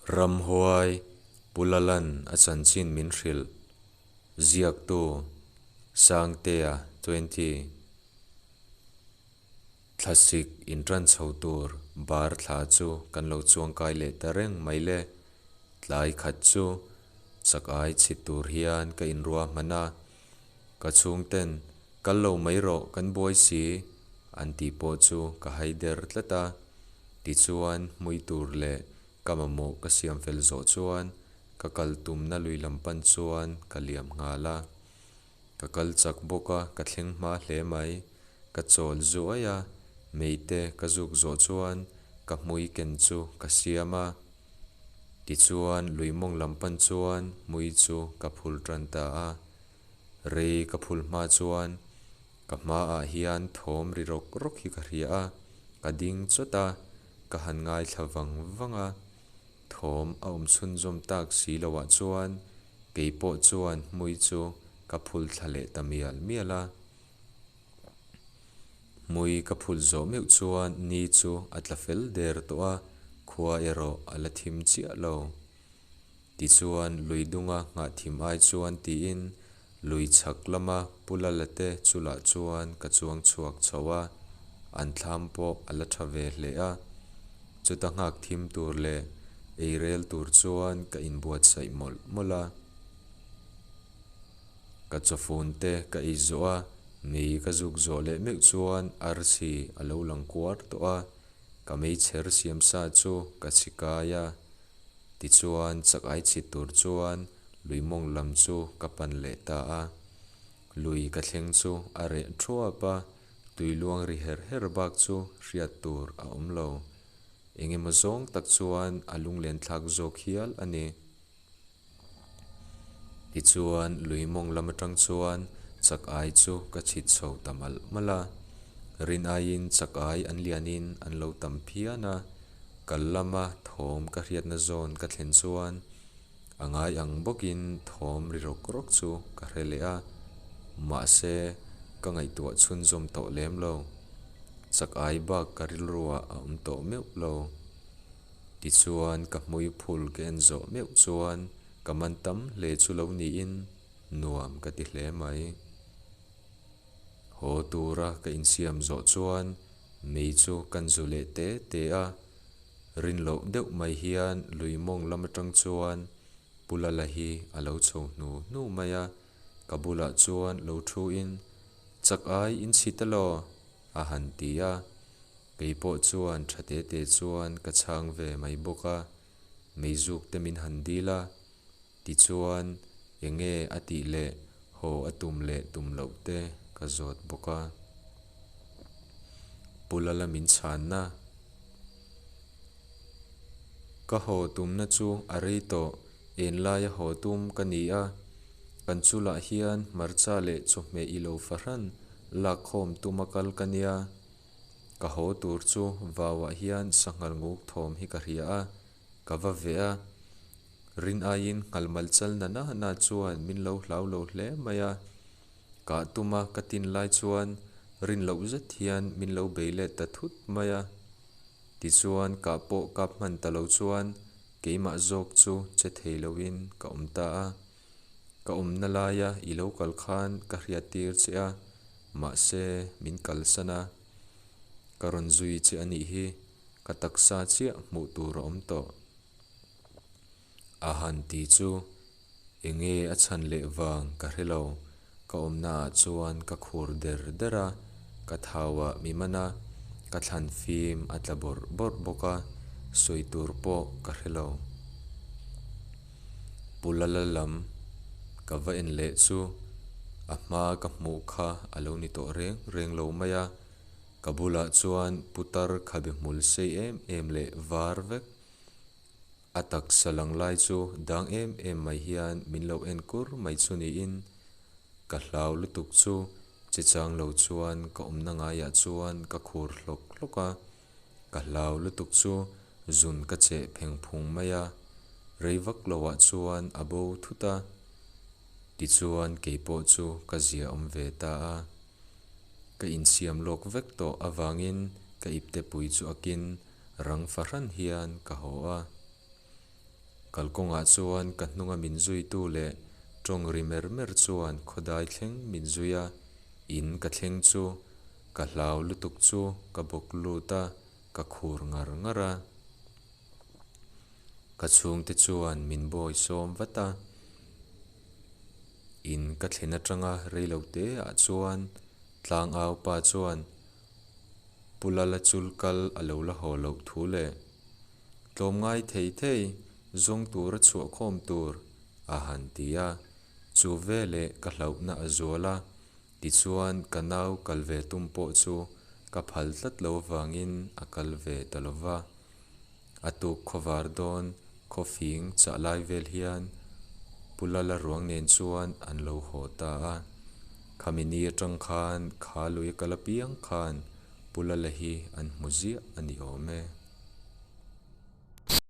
Ramhuai, Pu Lalan a chanchin min hrilh. Ziaktu, Sangtea, 20. Thlasik inṭan chho tur bar thla chu kan lo chuangkai leh ta reng mai le. Tlai khat chu chak ai chhit tur hian ka inruahman a, ka chhungten kal lo mai rawh kan buai si an tih pawh chu ka haider tlat a. Tichuan hmui tur leh Ka mamawh ka siam fel zawh chuan ka kal tumna lui lam pan chuan ka liam nghal a. Ka kal chak bawk a, ka thleng hma hle mai. Ka chawl zuai a, meite ka zuk zawh chuan ka hmui ken chu ka siam a. Tichuan lui mawng lam pan chuan hmui chu ka phul tan ta a. Rei ka phul hma chuan Ka hmaah hian thawm ri rawk rawk hi ka hria a, ka ding chawt a, ka han ngaithla vang vang a. Thawm a awm chhunzawm tak si loah chuan kei pawh chuan hmui chu ka phul thla leh ta mial mial a. Hmui ka phul zawh meuh chuan ni chu a tla fel der tawh a, khua erawh a la thim chiah lo. Tichuan, lui dunga nghah thim ai chuan tiin lui chhak lama Pu Lala te chulah chuan ka chuang chhuak chho a, an thlam pawh a la tha ve hle a. Chuta nghak thim tur leh ei rel tur chuan ka inbuatsaih mawlh mawlh a. Ka chawfun te ka ei zawh a, mei ka zuk zawh leh meuh chuan arsi a lo lang kuar tawh a, ka meichher siam sa chu ka chhi kai a. Tichuan, chak ai chhit tur chuan lui mawng lam chu ka pan leh ta a. Lui ka thleng chu a reh thuap a, tui luang ri her her bak chu hriat tur a awm lo. Eng emaw zawng tak chuan a lunglen thlak zawk hial a ni. Tichuan, lui mawng lam atang chuan chak ai chu ka chhit chho ta malh malh a. Rin aiin chak ai an lianin an lo tam phian a, kal lama thawm ka hriatna zawn ka thlen chuan a ngai ang bawkin thawm ri rawk rawk chu ka hre leh a, mahse ka ngaihtuah chhunzawm tawh lem lo. Chak ai bak ka rilruah a awm tawh meuh lo. Tichuan ka hmui phul ka en zawh meuh chuan ka man tam hle chu lo niin nuam ka ti hle mai. Haw tura ka insiam zawh chuan mei chu kan zu leh te te a, rin loh deuh mai hian lui mawng lam atang chuan Pu Lala hi a lo chho hnu hnu mai a, ka bulah chuan lo thu in, Chak ai inchhit elaw? a han ti a. Kei pawh chuan tha te te chuan ka chhang ve mai bawk a, meizuk te min han dil a, tichuan eng nge a tih leh haw a tum leh tum loh te ka zawt bawk a. Pu Lala min chhanna. Ka haw tumna chu a rei tawh, en laia haw tum ka ni a, kan chulah hian hmarcha leh chawhmeh i lo fahran lakkhawm tuma kal ka nia. Ka haw tur chu vauah hian sanghal nguk thawm hi ka hria a, ka va veh a. Rin aiin nghalmal chal na na na chuan min lo hlau lo hle mai a. Kah tuma ka tin lai chuan rin loh zet hian min lo bei let ta thut mai a. Tichuan kah pawh kap hman ta lo chuan keimah zawk chu che thei loin ka awm ta a. Ka awmna laia i lo kal khan ka hriattir che a, mahse min kalsan a. Ka rawn zui che a nih hi, ka taksa chiah hmuh tur a awm tawh. A han ti chu enge a chhan leh vang ka hre lo, ka awmnaah chuan ka khur der der a, ka thauah mi man a, ka thlan fim a tla bawrh bawrh bawk a, sawi tur pawh ka hre lo. Pu Lala lam ka va en leh chu a hma ka hmuh kha a lo ni tawh reng reng lo mai a, ka bulah chuan putar khabe hmul sei em em leh var vek a taksa lang lai chu dang em em mai hian min lo en kur mai chu niin ka hlau lutuk chu che chang lo chuan ka awmna ngaiah chuan ka khur hlawk hlawk a. Ka hlau lutuk chu zun ka cheh pheng phung mai a, rei vak loah chuan a bo thut a. Tichuan kei pawh chu ka zia awm ve ta a. Ka insiam lawk vek tawh avangin ka ipte pui chu akin rang fahran hian ka haw a. Kalkawngah chuan ka hnunga min zuitu leh tawng ri mer mer chuan khawdai thleng min zui a, in ka thleng chu ka hlau lutuk chu ka bawk lut a, ka khur ngar ngar a. Ka chhungte chuan min bawisawm vat a. In ka thlen atanga reilote ah chuan tlangau pa chuan Pu Lala chul kal a lo la haw loh thu leh tlawmngai thei thei zawng tura chhuah khawm tur a han ti a. Chu veleh ka hlauhna a zual a, tichuan ka nau kal ve tum pawh chu ka phal tlat lo avangin a kal ve ta lo va. A tuk khawvar dawn khawfing chah lai vel hian Pu Lala ruang nen chuan an lo haw ta a. Khami ni atang khan kha lui a kal apiang khan Pu Lala hi an hmu ziah a ni awm e.